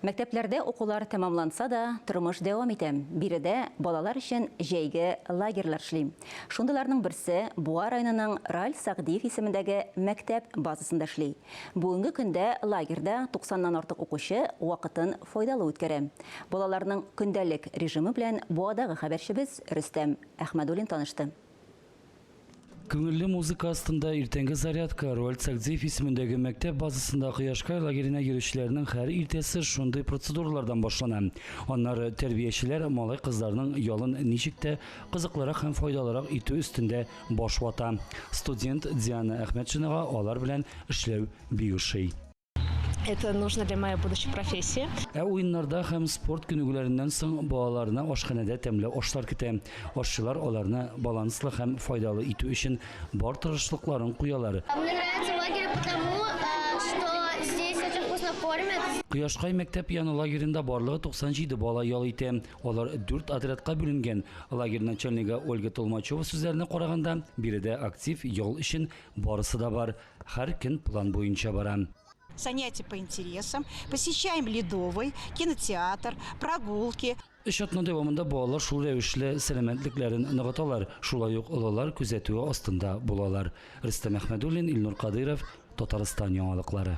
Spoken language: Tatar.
Мәктәпләрдә укулар тәмамланса да, тормыш дәвам итә. Биредә балалар өчен җәйге лагерьлар эшли. Шундыйларның берсе Буа районының Раль Сәгъдиев исемендәге мәктәп базасында эшли. Бүгенге көндә лагерьда 90 нан артык укучы вакытын файдалы үткәрә. Балаларның көндәлек режимы белән Буадагы хәбәрчебез Рөстәм Әхмәдуллин танышты. Күңелле музыка астында иртәнге зарядка Роальд Сагдиев исемендәге мәктәп базасында Кояшкай лагерена йөрүчеләрнең һәр иртәсе шундый процедуралардан башлана. Аннары тәрбиячеләр малай-кызларның ялын ничек тә кызыклырак һәм файдалырак итү өстендә баш вата. Студент Диана Әхмәтшинага алар белән эшләү бик ошый. Это нужно для моей будущей профессии. Ә уеннарда һәм спорт күнегүләреннән соң балаларны ашханәдә тәмле ашлар көтә. Ашчылар аларны баланслы һәм файдалы итү өчен бар тырышлыкларын куялар. Мне нравится лагерь потому, что здесь очень вкусно кормят. Кояшкай мәктәп яны лагеренда барлыгы 97 бала ял итә. Алар дүрт отрядка бүленгән. Лагерь начальнигы Ольга Толмачева сүзләренә караганда, биредә актив ял өчен барысы да бар. Һәр көн план буенча бара. Занятия по интересам, посещаем Ледовый, кинотеатр, прогулки. Өч атна дәвамында балалар шул рәвешле сәламәтлекләрен ныгыталар, шулай ук олылар күзәтүе астында булалар. Рөстәм Әхмәдуллин, Илнур Кадыйров, Татарстан яңалыклары.